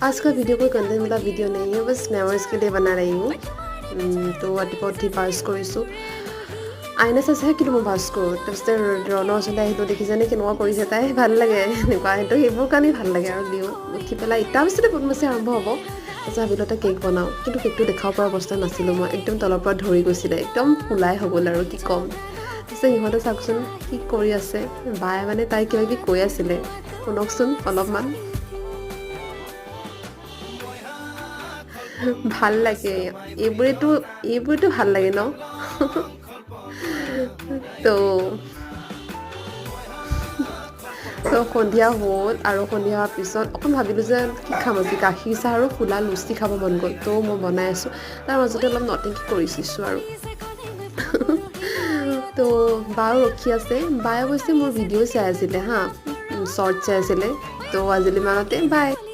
आज का वीडियो कोई कंटेंट वाला वीडियो नहीं है, बस मेमोरीज के लिए बना रही हूँ। তো ৰাতিপুৱা উঠি ব্ৰাছ কৰিছোঁ। আইনা চাইছেহে, কিন্তু মই ব্ৰাছ কৰোঁ। তাৰপিছতে ৰণৰ ওচৰলৈ আহিলোঁ। দেখিছেনে কেনেকুৱা কৰিছে তাই? ভাল লাগে এনেকুৱা। সেইটো সেইবোৰ কাৰণেই ভাল লাগে। আৰু দিওঁ উঠি পেলাই, তাৰপিছতে বদমাচি আৰম্ভ হ'ব। তাৰপিছত ভাবিলোঁ এটা কেক বনাওঁ, কিন্তু কেকটো দেখাব পৰা অৱস্থা নাছিলোঁ মই। একদম তলৰ পৰা ধৰি গৈছিলে, একদম ফুলাই হৈ গ'ল আৰু কি ক'ম। তাৰপিছত ইহঁতে চাওকচোন কি কৰি আছে। বায়ে মানে তাই কিবা কিবি কৈ আছিলে, শুনকচোন অলপমান। ভাল লাগে এইবোৰেতো, এইবোৰেতো ভাল লাগে ন? তো তো সন্ধিয়া হ'ল আৰু সন্ধিয়া হোৱাৰ পিছত অকণ ভাবিলোঁ যে কি খাম আজি? গাখীৰ চাহ আৰু ফুলা লুচি খাব মন গ'ল। তো মই বনাই আছোঁ, তাৰ মাজতে অলপ নটেংকি কৰি দিছোঁ আৰু। তো বাও ৰখি আছে। বায়ে অৱশ্যে মোৰ ভিডিঅ' চাই আছিলে, হা, শ্বৰ্ট চাই আছিলে। তো আজিলৈ ইমানতে, বাই।